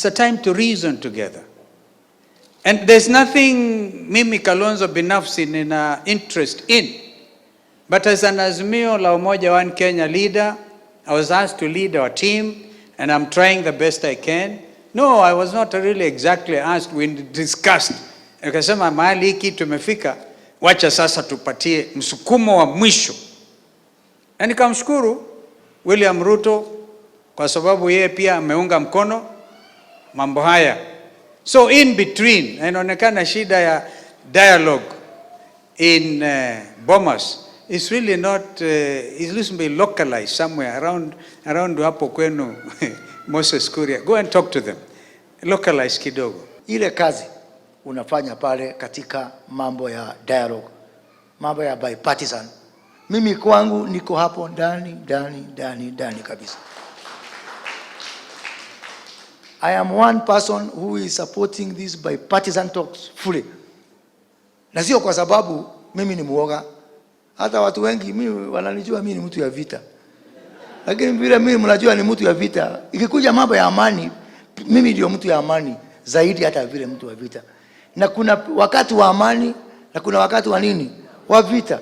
It's a time to reason together. And there's nothing mimi Kalonzo binafsi nina interest in. But as an Azimio la Umoja One Kenya leader, I was asked to lead our team and I'm trying the best I can. No, I was not really exactly asked. We discussed. Nikasema mahali hiki tumefika, wacha sasa tupatie msukumo wa mwisho. Na nikamshukuru William Ruto kwa sababu yeye pia ameunga mkono mambo haya. So in between, inaonekana shida ya dialogue in Bomas is really not is reasonably localized somewhere around hapo kwenu Moses Kuria. Go and talk to them. Localize kidogo. Ile kazi unafanya pale katika mambo ya dialogue, mambo ya bipartisan, mimi kwangu niko hapo ndani ndani ndani ndani kabisa. I am one person who is supporting these bipartisan talks fully, na sio kwa sababu mimi ni muoga. Hata watu wengi mimi wananijua mimi ni mtu ya vita, lakini vile mimi mnajua ni mtu ya vita, ikikuja mambo ya amani, mimi ndio mtu ya amani zaidi hata vile mtu wa vita. Na kuna wakati wa amani na kuna wakati wa nini, wa vita.